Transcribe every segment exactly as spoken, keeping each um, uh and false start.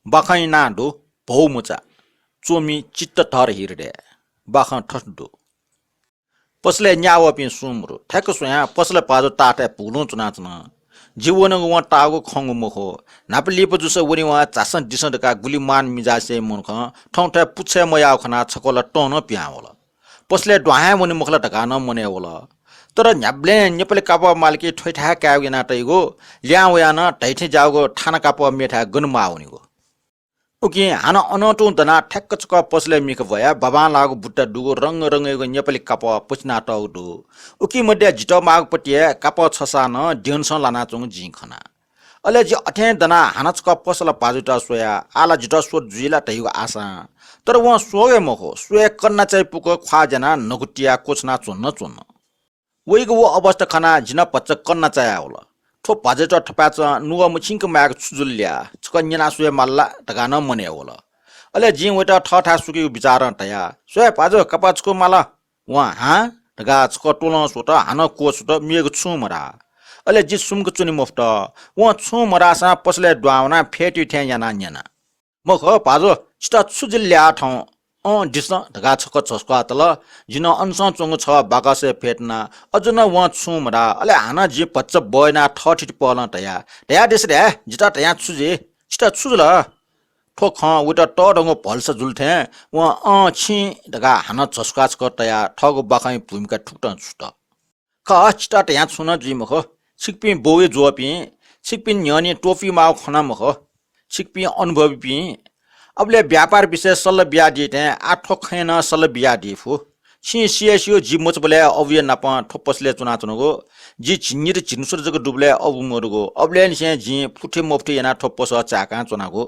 बाखंया नां दु भौमचा, च्वमि चित्तधर हृदय। बाखं थथे दु। पसलय् न्याः वःपिं सुं मरु। थ्याक्क स्वयां पसला भाजु ताःथाय् भुगुलुं च्वनाच्वन। जि वनेगु वं ताःगु खंगु मखु। न्हापा लिपा जूसा वने वं झासँ दिसँ धकाः गुलि मान मिजासे मनुखं थौंथाय् पुच्छाय् मयाःगु खनाः छकः ला तं नं पिहां वल। पसलय् दुहां हे वने मखु ला धकाः नं मनय् वल। तर न्ह्याबलें नेपाली कापः मालिकं थ्वइथाय् कायेगु याना तइगु, ल्याहां वयाः नं धइथें ज्याःगु थाना कापः मेथाय् गन माः वनीगु। उकिं हानं अनं तुं दनाः थ्याक्क छकः पसलय् मिखा ब्वयाः बाबांलाःगु बुट्टा दुगु रंग रंगयागु नेपाली कापः पछिना तःगु दु। उकी मध्ये जितः माःगु पतिया कापः छसां नं द्यंसं लानाच्वंगु जिं खना। अले जि अथें दनाः हानं छकः पसला भाजुयात स्वया, आः ला जितः स्वत जुइ ला धइगु आशां। तर वं स्वःगु हे मखु, स्वये कन्ना चाइ पुक ख्वाः ज्यानाः न्हकु तियाः क्वछुना च्वन च्वन। वइगु व अवस्था खनाः जि नं भचा कन्ना चाया वल। थ्व भाजुयात थपाय्‌चं नुगः मछिंक मायेक छु जुल ल्या, छकः न्यना स्वये माल ला धकाः नं मनय् वल। अले जिं वयात थःथाय् सुकीगु बिचारं धया, "स्वये भाजु, कापः छकू माल?" वं "हां" धकाः छकः त्वलं स्वत, हानं क्वछुत, मेगु छुं मधाः। अले जि सुम्क च्वने मफुत। वं छुं मधाःसां पसलय् दुहां वनाः फ्यतुइ थें यानाः न्यना। "मखु भाजु, छितः छु जुल ल्या थौं? अँ दिसँ" धकाः छकः झस्वाः तल। जिं अनसं च्वंगु छगः बाकसय् फ्यतुना। अझ नं वं छुं मधाः। अले हानं जिं भचा बय् यानाः थःथिति पहलं धया, "धयादिसँ धया, जितः धयां छु जुइ? छितः छु जुल?" थ्व खँ वयात तःधंगु भलसा जुल थें वं "अँ, छिं" धकाः हानं झस्वाः छकः तयाः थःगु बाखंया भूमिका थुकथं छुत। "खः, छितः धयां छुं नं जुइ मखु। छिकपिं बौया ज्वःपिं, छिकपिनि न्ह्यःने त्वपुइ माःगु खँ नं मखु। छिकपिं अनुभवीपिं। अबलय् व्यापार विषयय् सल्लाह बियादी थें आः थ्व खँय् नं सल्लाह बियादी फु। छिं सिया स्यू, जि मचाबलय् अबुया नाप थ्व पसलय् च्वनाच्वनागु। जि झिंनिदँ झिंस्वदँ जक दुबलय् अबु मदुगु। अबलय्‌निसें जिं फुथे मफुथे यानाः थ्व पसः चाय्‌कां च्वनागु।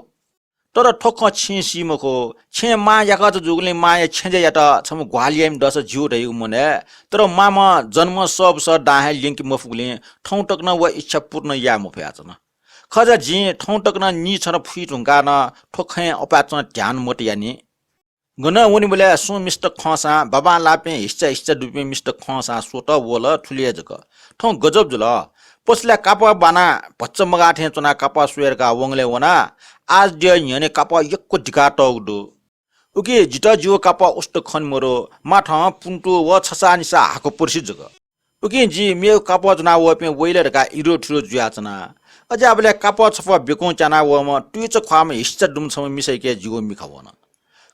तर थ्व खँ छिं सी मखु। छेँय् मां याकःचा जूगुलिं मांया छेँजःयात छम्ह ग्वाहालि याइम्ह दःसा ज्यू धइगु मनय्। तर मांम्ह जन्म सःबसः दां हे ल्यंके मफुगुलिं थौं तक नं व इच्छा पूर्ण याये मफयाच्वन। खः जा, जिं थौं तक नं नीछन्हु फुइ धुंकाः नं थ्व खँय् अपाय्‌चं ध्यान मत यानि। गनं वनेबलय् सुं मिस्त खंसां, बाबांलाःपिं हिस्चा हिस्चा दुपिं मिस्त खंसां स्वत वल थुलि हे जक। थौं गजब जुल। पसलय् कापः बानाः भचा मगाः थें च्वनाः कापः स्वये धकाः वंगलय् वनाः आजद्यः न्ह्यःने कापः यक्व दिकातःगु दु। उकिं जितः जिगु कापः उस्त खने मदु, माथं पुन्टु व छसाःनिसाः हाकुपरसि जक। उकिं जिं मेगु कापः ज्वनाः वःपिं वइ ला धकाः इरुथिरु जुयाच्वना। अज्याःबलय् कापः छपः बेकुं च्यानाः वःम्ह तुइचा ख्वाःम्ह हिस्चा दुम्ह छम्ह मिसायाके जिगु मिखा वन।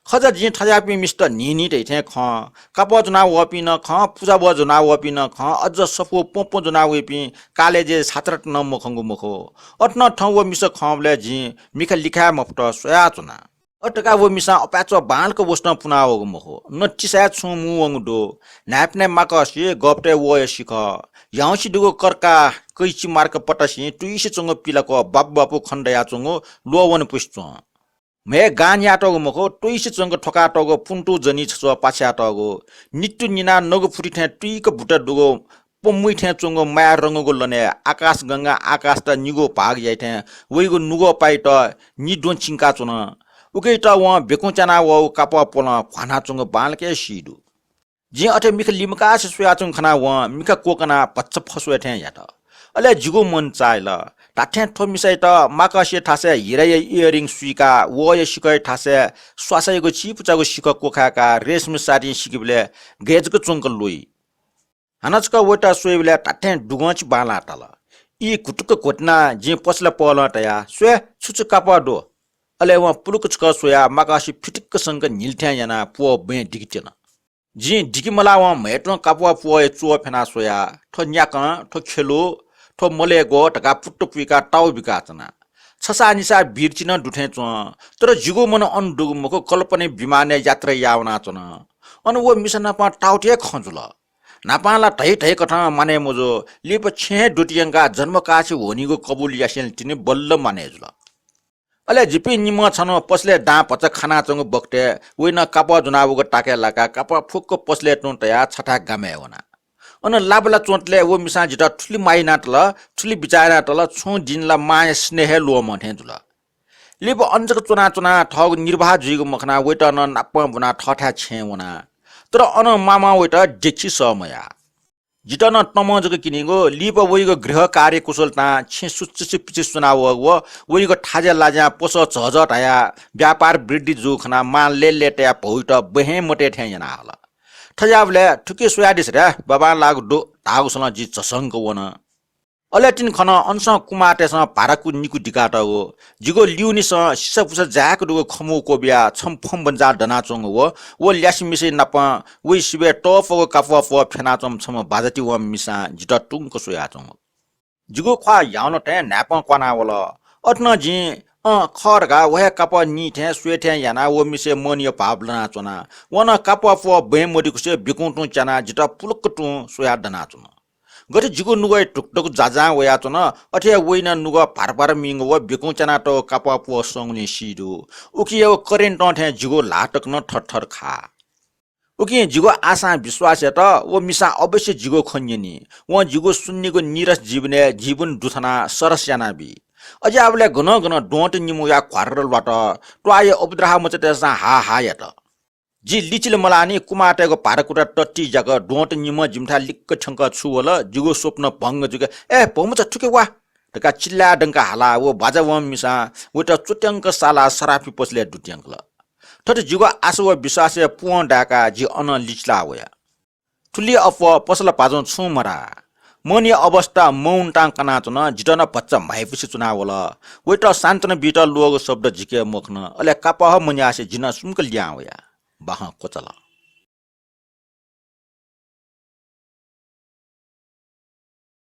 खः जा, जिं थज्याःपिं मिस्त न्हिं न्हिं धइथें खं, कापः ज्वनाः वःपिं नं खं, पुजाभः ज्वनाः वःपिं नं खं, अझ सफू प्वँप्वँ ज्वनाः वइपिं कालेजय् छात्रत नं मखंगु मखु। अथे नं थौं व मिसा खंबलय् जिं मिखा लिखाये मफुत, स्वयाच्वना। अथे धकाः व मिसां अपाय्‌चं बांलाक वसतं पुनावःगु मखु। न तिसाय् छुं मू वंगु दु। न्हाय्‌पनय् माकःसि, गःपतय् वःया सिखः। ह्याउँसे दुगु कर्का, कैंची मार्क पतासिं तुइसे च्वंगु पिलाक्व बापु बापु खने दयाच्वंगु ल्वःवने पुसे च्वं। म्हय् गान याःतःगु मखु, तुइसे च्वंक थ्वकातःगु पुन्टु जनी छच्वः पाछ्यातःगु। नितु निनाः नगु फुति थें तुइक बुटा दुगु प्वमुइ थें च्वंगु माया रंगूगु लनय् आकाशगंगां आकाशत निगू भाग याइ थें वइगु नुगः पाइत निद्वँ चिंकाच्वन। उकियात वं बेकुं च्यानाः वःगु कापः प्वलं घ्वानाच्वंगु बांलाक हे सी दु। जिं अथे मिखा लिमकासे स्वयाच्वंगु खनाः वं मिखा क्वकनाः भचा फस्वये थें यात। अले जिगु मन चाःहिल। धात्थें थ्व मिसायात माकःसिया थासय् हिराया earring सुइकाः वःया सिखःया थासय् स्वासायागु चिपुचागु सिखः क्वखाय्‌काः रेशमी सारीं सिकेबलय् गय् जक च्वंक लुइ। हानं छकः वयात स्वयेबलय् धात्थें दुगंची बांलाः ताल। ई घुटुक्क घ्वतिनाः जिं पसला पहलं तया, "स्वये, छु छु कापः दु?" अले वं पुलुक छकः स्वयाः माकःसि फिटिक्क संक न्हिल थें यानाः प्वः बँय् दिके त्यन। जिं दिके मलावं म्हय्‌तुं कापः प्वःया च्वः फ्यनाः स्वया, थ्व न्याकं, थ्व खेलु, थ्व मलय्‌ग्व धकाः पुट्ट पुइकाः ताउ बिकाच्वना। छसाःनिसाः बिर्चि नं दु थें च्वं, तर जिगु मन अन दुगु मखु, कल्पनाया विमानय् यात्रा याः वनाच्वन। अन व मिसा नाप ताउत हे खँ जुल। न्हापां ला धइ धइकथं मानय् मजू, लिपा छेँ हे द्वति यंकाः जन्मकासे ह्वनीगु कबुल यासेंलि तिनि बल्ल मानय् जुल। अले जिपिं निम्हं छन्हु पसलय् दां भचा खानाच्वंगु बखतय् वइनं कापः ज्वनाः वःगु ताकय् लाकाः कापः फुक्क पसलय् तुं तयाः छथाय् गामय् वना। अन लाबला च्वंतले व मिसां जितः थुलि माया यानातल, थुलि बिचाः यानातल, छुं दिं ला मांया स्नेह हे ल्वःमं थें जुल। लिपा अन जक च्वनाच्वनाः थःगु निर्वाह जुइगु मखनाः वइत नं नापं ब्वनाः थःथाय् छेँय् वना। तर अन मामां वइत देखि सः मयाः। जितः नं तमं जक किनिगु। लिपा वइगु गृह कार्य कुशलतां छेँ सुचिसि पिचिसि च्वना वःगु व वइगु थाज्या लाज्यां पसः झःझः धायाः व्यापार वृद्धि जूगु खनाः मां लय्‌लय् तयाः भौयात ब्वहें मतये थें याना हल। थज्याःबलय् थुकी स्वयादिसँ रे, बाबां लाःगु दु धाःगुसलं जि झसंक वन। अले तिनि खन, अनसं कुमाःतय्‌सं भाराकु निकु दिकातःगु। जिगु ल्यूनिसं सिसापुसा जाय्‌क दुगु खमु क्वबिया छम्ह फम्बन्जा दनाच्वंगु व, व ल्यासेमिसे नाप वइ सिबय् तःपगु कापःप्वः फ्यनाच्वंम्ह छम्ह बाजाति वंम्ह मिसां जितः तुंक स्वयाच्वंगु। जिगु ख्वाः ह्याउन थें न्हाय्‌पं क्वाना वल। अथे नं जिं अँ खः धकाः व हे कापः नी थें स्वये थें यानाः व मिसे मनया भाव लनाच्वना। व नं कापःप्वः ब्वहें मदिकुसे बिकुं तुं च्यानाः जितः पुलुक्क तुं स्वयाः दनाच्वन। गथे जिगु नुगः धुकधुक जाजां वयाच्वन, अथे हे वइनं नुगः भार भार मीगु व बिकुं च्यानातःगु कापःप्वः संगुलिं सी दु। उकिया व करेन्टं थें जिगु ल्हाः तक नं थरथर खाः। उकिं जिगु आशां विश्वास यात, व मिसां अवश्य जिगु खँ न्यनी। वं जिगु सुन्निगु नीरस जीवनय् जीवन दुथनाः सरस यानाबी। अज्याःबलय् गनं गनं द्वहंत निम्ह वयाः घ्वार्र ल्वात। त्वाःया अपुद्राः मचातय्‌सं हा हा यात। जि लिचिल मलाःनि कुमाःतय्‌गु भाराकुता तत्ति ज्याक द्वहंत निम्हं जिमिथाय् लिक्क थ्यंक छु वल, जिगु स्वप्न भंग जुइक, "ए, भौमचा थुखे वा!" धकाः चिल्लाय् दंकाः हालाः व बाजा वंम्ह मिसां वयात च्वत्यंक सालाः सराफी पसलय् दुत्यंकल। थथे जिगु आशा व विश्वासया पुवं दाय्‌काः जि अनं लिचिलाः वया। थुलि अप्वः पसला भाजुं छुं मधाः। मनया अवस्था मौनतां कनाच्वन, जितः नं भचा म्हाइपुसे च्वना वल। वयात सान्त्वना बीत ल्वःगु शब्द जिके मखन, अले कापः मन्यासे जि नं सुम्क लिहां वया। बाखं क्वचाल।